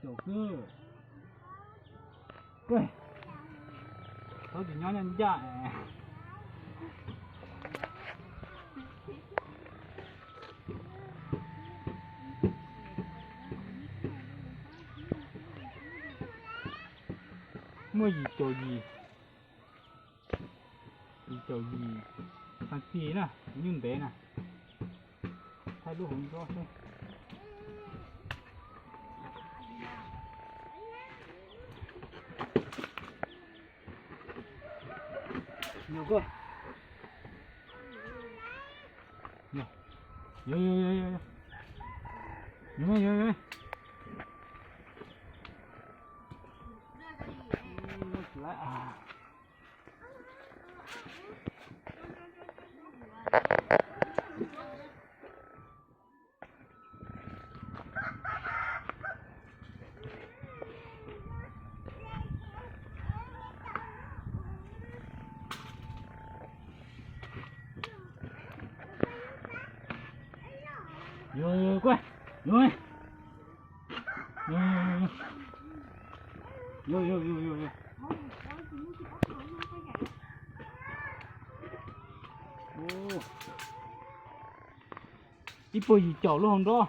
Caum kub. Kuj, thaub tsis nyob nyob ncaj. Muaj yim caum yim, yim caum yim xees tis na, nyuj ntev na. Thaij lub hauv nrob xwb. Yog, yog, yog, yog, yog. Yog, yog, yog. Yog, yog, kuj, yog, yog, yog, yog. Ib puas yim caum lub hauv nrob.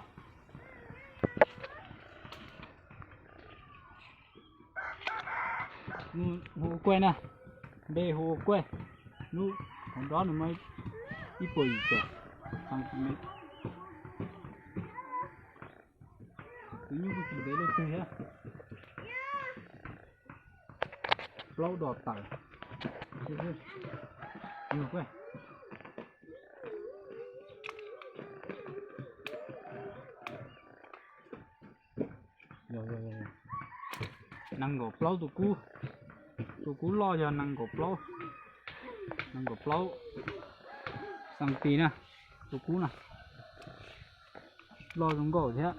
Hu ua Kuaj na, npe hu ua Kuaj. Lub hauv nrob nws muaj ib puas yim caum xees tis mev. Tus nyuj kuj tsis ntev leej twg thiab. Plaub dos tawm. Yog, yog, yog. Nees nkaum plaub tus kub. Tus kub loj yog nees nkaum plaub, nees nkaum plaub xees tis na. Tus kub na, loj zoo nkauj thiab.